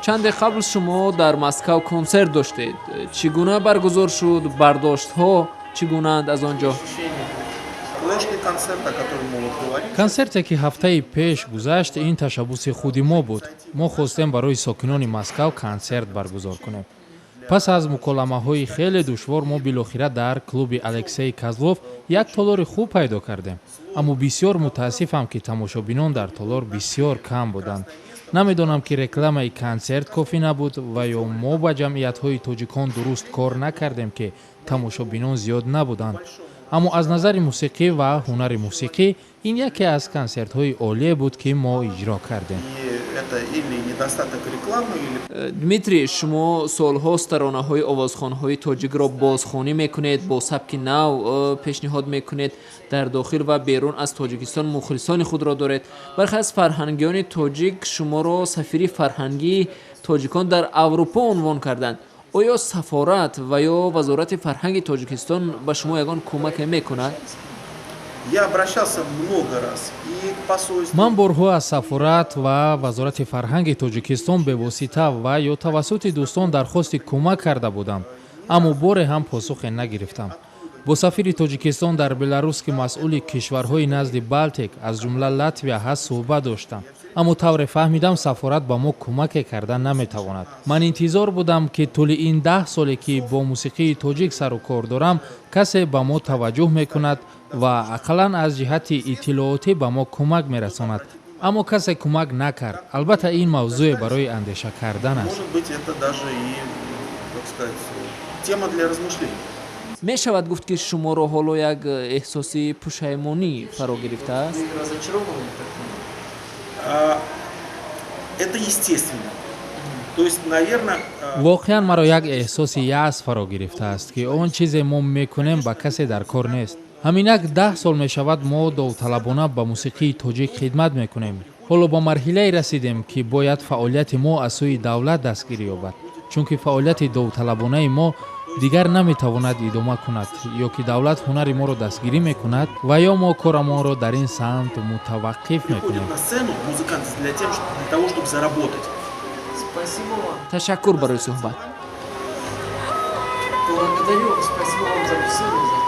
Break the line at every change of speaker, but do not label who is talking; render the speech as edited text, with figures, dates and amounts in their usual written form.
Чанде қабл шумо дар Москав консерт доштед. Чӣ гуна баргузор шуд? Бардоштҳо чӣ гунаанд аз он ҷо?
Прошлый концерт, о котором мы вот говорили,
Консерте, ки ҳафтаи пеш гузашт, ин ташаббуси худи мо буд. Мо хостем барои сокинони Москав консерт баргузор кунем. Пас аз муколамаҳои хеле душвор мо билохира дар клуби Алексей Козлов як толори хуб пайдо кардем, аммо бисёр мутаассифам, ки тамошобинон дар толор бисёр кам буданд. Намедонам, ки рекламаи консерт кофӣ набуд ва ё мо ба ҷамъиятҳои тоҷикон дуруст кор накардем, ки тамошобинон зиёд набуданд. Аммо аз назари мусиқӣ ва ҳунари мусиқӣ ин яке аз консертҳои олие буд, ки мо иҷро кардем.
И это или недостаток рекламы, или
Дмитрий, шумо солҳост таронаҳои овозхонҳои тоҷикро бозхонӣ мекунед, бо сабки нав пешниҳод мекунед. Дар дохил ва берун аз Тоҷикистон мухлисони худро доред. Бархе аз фарҳангиёни тоҷик шуморо сафири фарҳангии тоҷикон дар Аврупо унвон карданд. Оё сафорат ва ё Вазорати фарҳанги Тоҷикистон ба шумо ягон кӯмаке мекунад?
Я обращался много раз и к посольству.
Ман борҳо аз сафорат ва Вазорати фарҳанги Тоҷикистон бевосита ва ё тавассути дӯстон дархости кӯмак карда будам, аммо боре ҳам посухе нагирифтам. Бо сафири Тоҷикистон дар Беларус, ки масъули кишварҳои назди Балтик, аз ҷумла Латвия ҳаст, суҳбат доштам, аммо тавре фаҳмидам, сафорат ба мо кӯмаке карда наметавонад. Ман интизор будам, ки тӯли ин 10 соле, ки бо мусиқии тоҷик сару кор дорам, касе ба мо таваҷҷӯҳ мекунад ва ақаллан аз ҷиҳати иттилоотӣ ба мо кӯмак мерасонад, аммо касе кӯмак накард. Албатта, ин мавзӯе барои андеша кардан аст.
Может быть, это даже и, так сказать, тема для размышлений.
Мешавад гуфт, ки шуморо ҳоло як эҳсоси пушаймонӣ фаро гирифтааст?
Разочарованы, так понимаю?
Это естественно. То есть, наверное,
Воқеан, маро як эҳсоси яъс фаро гирифтааст, ки он чизе мо мекунем, ба касе дар кор нест. Ҳаминак 10 сол мешавад, мо довталабона ба мусиқии тоҷик хидмат мекунем. Ҳоло ба марҳилае расидем, ки бояд фаъолияти мо аз сӯи давлат дастгирӣ ёбад, чунки фаъолияти довталабонаи мо дигар наметавонад идома кунад. Ё ки давлат ҳунари моро дастгирӣ мекунад, ва ё мо корамонро дар ин самт мутаваққиф мекунем.
Приходят на сцену музыканты для того, чтобы заработать.
Спасибо вам.
Ташаккур барои суҳбат.
Благодарю. Спасибо вам за беседу, за